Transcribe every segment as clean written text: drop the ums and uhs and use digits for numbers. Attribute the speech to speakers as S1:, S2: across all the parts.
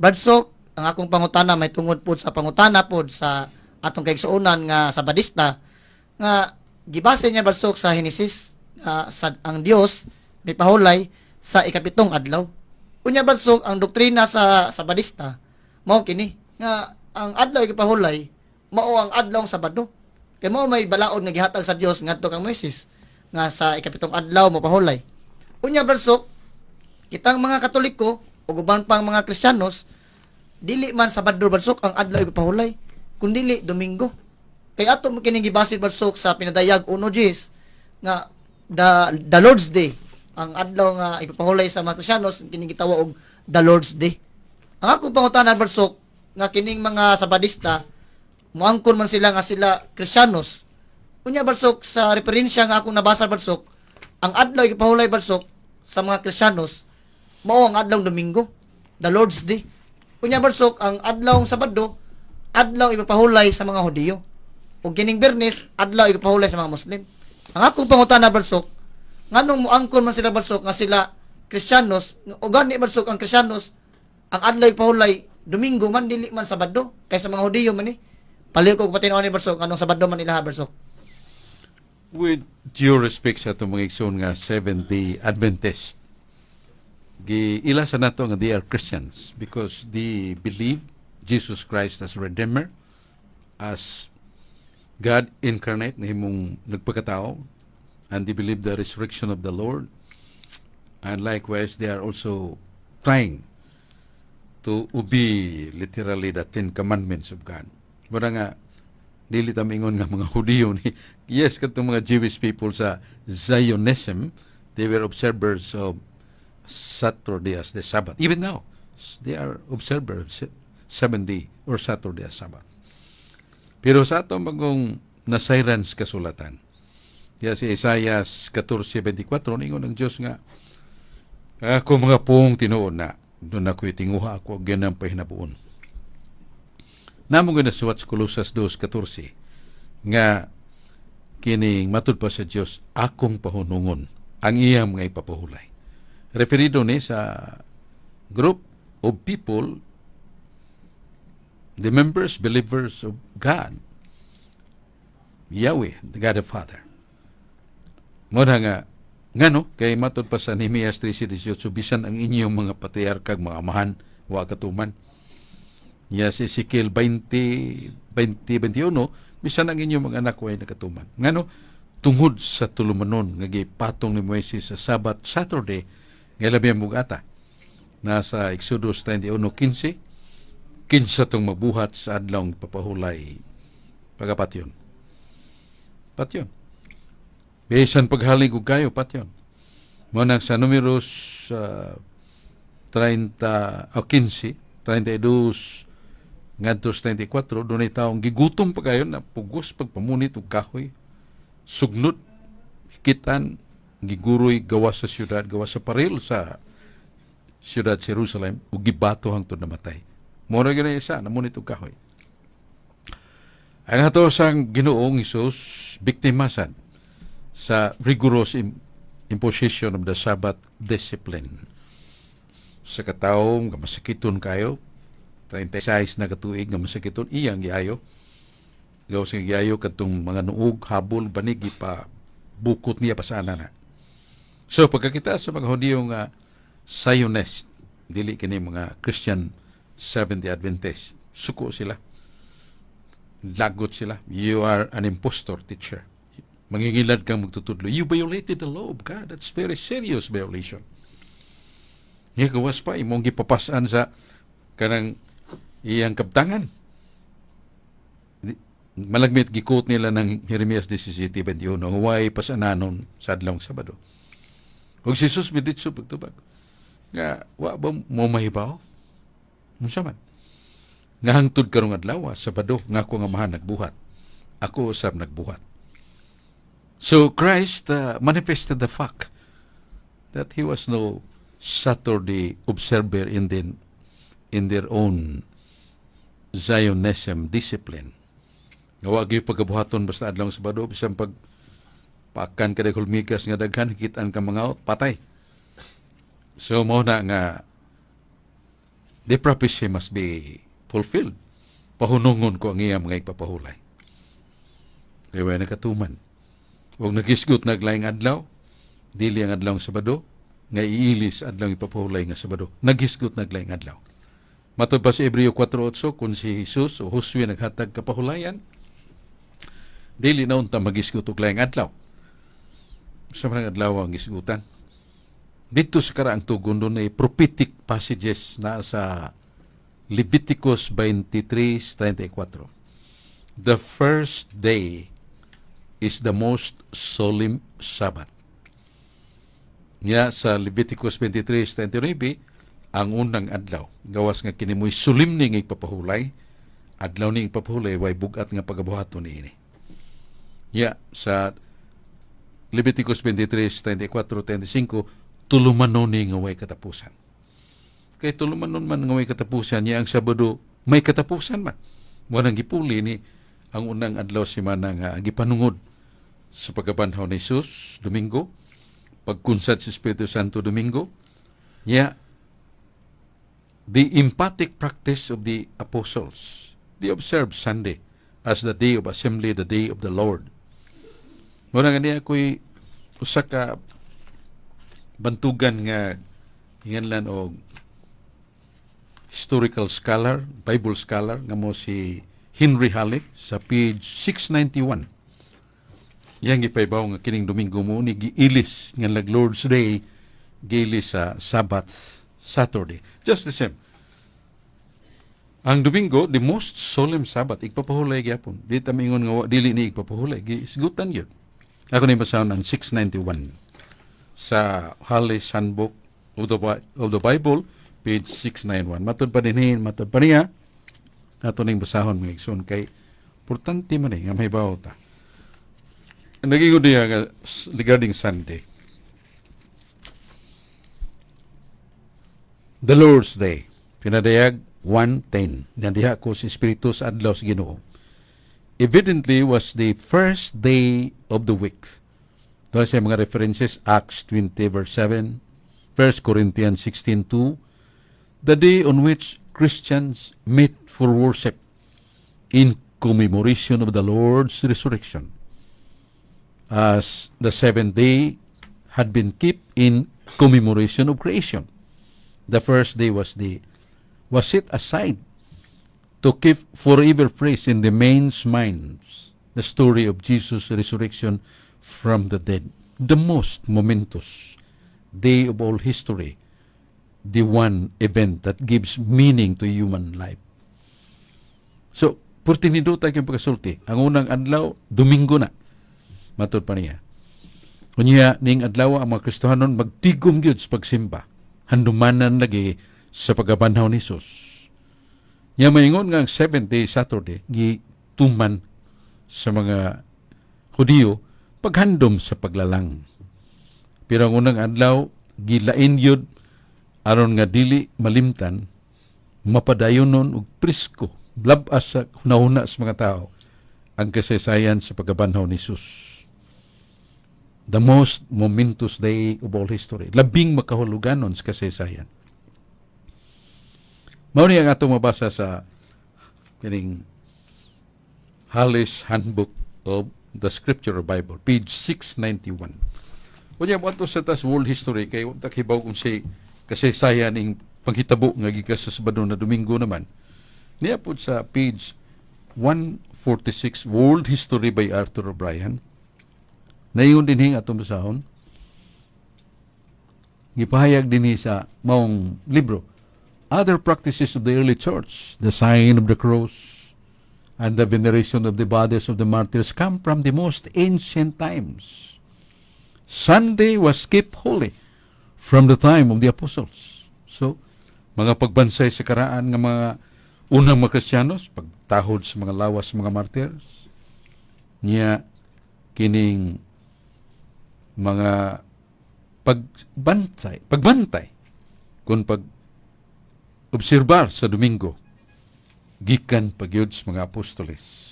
S1: Brad Sok, ang akong pangutana may tungod pod sa pangutana pod sa atong kaigsuonan nga Sabadista nga gibase niya, Brad Sok, sa Genesis nga sa ang Dios mipahulay sa ikapitong adlaw. Unya, Brad Sok, ang doktrina sa Sabadista mao kini nga ang adlaw ikapahulay mao ang adlaw Sabado. Kay mao may balaod nga gihatag sa Dios ngadto kang Moises nga sa ikapitong adlaw mopahulay. Unya, Brad Sok, kitang mga Katoliko ug uban pang mga Kristiyanos, dili man Sabado, Brad Sok, ang adlaw ipahulay, kundili Domingo. Kay ato mo kining gibase, Brad Sok, sa Pinadayag 1 Diyes nga the Lord's Day. Ang adlaw nga ipapahulay sa mga Kristiyanos kining gitawag og the Lord's Day. Ang akong pangutana, Brad Sok, nga kining mga Sabadista muangkon man sila nga sila Kristiyanos. Unya, Brad Sok, sa referensya nga akong nabasa, Brad Sok, ang adlaw ipahulay, Brad Sok, sa mga Kristiyanos mao ang adlaw Domingo, the Lord's Day. Unya, Brad Sok, ang adlaw Sabado, adlaw ipapahulay sa mga Hudiyo. Ug kining Biyernes, adlaw ipapahulay sa mga Muslim. Ang akong pangutana, Brad Sok, nganong muangkon man sila, Brad Sok, nga sila Kristiyanos, o gani, Brad Sok, ang Kristiyanos, ang adlaw ipahulay Domingo man, dili man Sabado, kaysa mga Hudiyo man ni? Paliw ko patinuan ni Brad Sok, anong Sabado man ilaha, Brad Sok?
S2: With due respect sa atong mga igsoon nga Seventh-day Adventist, giila sa nato nga they are Christians because they believe Jesus Christ as Redeemer, as God incarnate, nahimong nagpakatao, and they believe the resurrection of the Lord. And likewise, they are also trying to obey literally the Ten Commandments of God. Mura nga, dili ta mingon nga mga Hudiyo ni. Yes, katong mga Jewish people sa Zionism, they were observers of Saturday as the Sabbath. Even now, they are observers of seventh day or Saturday as Sabbath. Pero sa atong bagong nasayran sa kasulatan, diya si Isaiah 14:24, ningon ang Diyos nga, "Ako mga pong tinuod na, duna ko'y tinguha ako ganang pahinabuon." Namo nga nasuwat sa Colosas 2:14 nga kining matud pa sa Dios, "Akong pahunungon ang iyang mga ipapahulay." Referido ni sa group of people, the members, believers of God, Yahweh, the God the Father. Mo na nga, ngano, kay matud pa sa Nehemias 3:18, "Bisan ang inyong mga patriarkag mga amahan, wa katuman." Ya si Ezekiel 20, 20, 21, "Bisan ang inyong mga anak way nakatuman." Ngano, tungod sa tulumanon nga gipatong ni Moises sa Sabbath Saturday, nga labi ang bugata. Nasa Exodus 31:15, "Kinsa tong mabuhat sa adlawng papahulay, pagapatyon." Patyon. Bisan paghalig og kayo, patyon. Mo nang sa Numeros 30 o 15, 32 ngadto sa 34, dunay taong gigutom pa kayo na pugos pagpamunit og kahoy, sugnod, hikitan, giguroy gawas sa syudad, gawas sa paril sa syudad Jerusalem, ug gibato hangtod namatay. Mo ra gyud isa namunit og kahoy. Ang ato sang Ginoong Hesus biktima sad sa rigorous imposition of the Sabbath discipline. Sa katawo nga masakiton kayo, 36 na katuig nga masakiton, iyang giayo. Gawas nga giayo kadtong mga nuog, habol, banig, ipa bukot niya pasana na. So pagkakita sa mga Hudiyo nga Zionist, dili kini mga Christian Seventh-day Adventist, suko sila. Lagot sila. "You are an impostor teacher. Mangingilad kang magtutudlo. You violated the law of God. That's very serious violation." Nga gawas pa, imong gipapasan sa kanang iyang kabtangan. Malagmit gi-quote nila ng Jeremias 17:21, ang "Way pasananon sa adlawng Sabado." Ug si Jesus miditso pagtubag. Nga wa ba mo mahibaw? Unsa man? Nga hangtod karong adlaw, Sabado, nga ako nga Amahan nagbuhat. Ako usab nagbuhat. So Christ manifested the fact that he was no Saturday observer in their own Zionism discipline. Nga wa gyud pagabuhaton basta adlaw Sabado, bisan pag pakan ka hulmigas nga daghan, hikitan ka mga patay. So mo na nga The prophecy must be fulfilled. Pahunungon ko ang iya mga igpapahulay. Kaya way nakatuman. Ug nagisgot nag laing adlaw, dili ang adlaw Sabado, nga iilis adlaw ipapahulay nga Sabado. Nagisgot nag laing adlaw. Matod pa sa Hebreo 4:8, kung si Jesus o Josue naghatag kapahulayan, dili na unta magisgot og laing adlaw. Sa mga adlaw ang gisgutan. Dito sa karaang tugon, doon ay prophetic passages na sa Leviticus 23:34. The first day is the most solemn Sabbath. Nga sa Leviticus 23:29, ang unang adlaw, gawas nga kini mo'y solemne nga ipapahulay, adlaw ni ipapahulay, way bugat nga pagabuhaton niini. Ya, sa Leviticus 23:34, 35, tulumanon ni nga way katapusan. Kay tulumanon man nga way katapusan niya ang Sabado, may katapusan man. Mo nang gipuli ni ang unang adlaw semana nga gipanungod sa pagkabanhaw ni Jesus, Domingo, pagkunsad sa Espiritu Santo, Domingo, niya the emphatic practice of the apostles. They observed Sunday as the day of assembly, the day of the Lord. Muna nga niya ako'y usa ka bantugan nga hinganlan og historical scholar, Bible scholar nga mo si Henry Halley sa page 691. Yang gipaybaw nga kining Domingo mo ni giilis nga lag Lord's Day, giilis sa Sabbath Saturday. Just the same. Ang Domingo, the most solemn Sabbath, igpapahulay gyapon. Di ta maingon nga dili ni igpapahulay, gisgutan gyud. Ako ni basahon ang 691 sa Halley's Handbook of the Bible, page 691. Matod pa dinhi, matod pa niya, ato ning basahon, mga igsoon, kay importante man eh, nga mahibaw ta. Naging niya nga regarding Sunday. The Lord's Day. Pinadayag 1:10. Nandiha ko si Espiritu sa adlaw sa Ginoo. Evidently was the first day of the week. Doon sa mga references, Acts 20 verse 7, 1 Corinthians 16:2, the day on which Christians meet for worship in commemoration of the Lord's resurrection, as the seventh day had been kept in commemoration of creation. The first day was set aside to keep forever fresh in the men's minds the story of Jesus' resurrection from the dead, the most momentous day of all history, the one event that gives meaning to human life. So, purti nindota kayong pagkasulti. Ang unang adlaw, Domingo na. Matod pa niya. Unya, ning adlaw ang mga Kristohanon magtigom gyud sa pagsimba. Handumanan lagi sa pagkabanhaw ni Jesus. Nya maingon nga ang seventh day Saturday gituman sa mga Hudiyo paghandom sa paglalang. Pero ang unang adlaw gilain yun aron nga dili malimtan, mapadayonon og presko labas sa hunahuna sa mga tao ang kasaysayan sa pagkabanhaw ni Jesus. The most momentous day of all history. Labing makahuluganon sa kasaysayan. Mao ni ang atong mabasa sa kining Halley's Handbook of the Scripture or Bible, page 691. Unya mo ato sa tas world history kay wa ta kibaw kung si kasaysayan ning panghitabo nga gikan sa Sabado na Domingo naman. Niya pud sa page 146, World History by Arthur O'Brien. Naingon dinhi atong basahon. Gipahayag dinhi sa maong libro. Other practices of the early church, the sign of the cross, and the veneration of the bodies of the martyrs come from the most ancient times. Sunday was kept holy from the time of the apostles. So, mga pagbansay sa karaan nga mga unang mga Kristiyanos, pagtahod sa mga lawas sa mga martyrs, niya kining mga pagbantay kung pag obserbar sa Domingo gikan pagyud sa mga apostoles.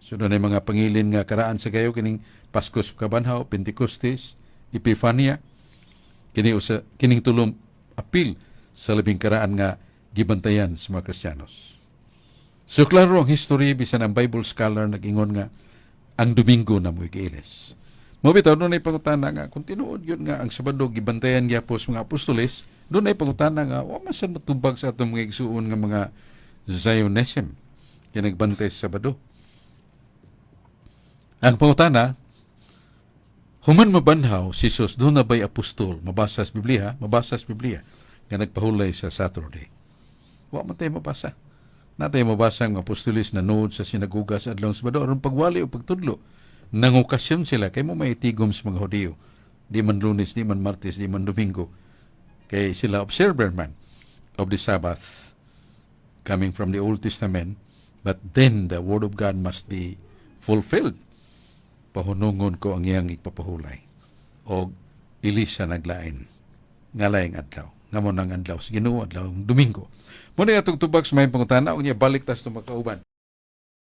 S2: So doon ay mga pangilin nga karaan sa kayo kining Pasko sa Kabanhaw, Pentecostes, Epifania, kini usa kining tulom apil sa labing karaan nga Gibantayan sa mga Kristiyanos. So klaro ang history, bisan ang Bible scholar nag-ingon nga ang Domingo na mo'y giilis. Mo bitaw dunay pangutana nga kung tinuod yun nga ang Sabado gibantayan gyapon sa mga apostoles, dunay pangutana nga wa man sad matubag sa atong mga igsuon nga mga Zionism kaya nagbantay sa Sabado. Ang pangutana, human mabanhaw si Jesus, duna ba'y apostol, mabasa sa Biblia, mabasa sa Biblia, nga nagpahulay sa Saturday? Wa man tayo mabasa. Naa tay mabasa ang apostolis na nuod sa sinagoga sa adlaw Sabado aron pagwali o pagtudlo. Nangokasyon sila kay mo may tigom sa mga Hudiyo. Di man Lunes, di man Martes, di man Domingo. Kay sila observer man of the Sabbath coming from the Old Testament. But then the Word of God must be fulfilled. Pahunungon ko ang iyang ipapahulay. O ilisa naglain. Nga laing adlaw. Nga mo nang adlaw sa Ginoo, adlaw Domingo. Muna atong tubag sa may pangutana, unya balik tas makauban.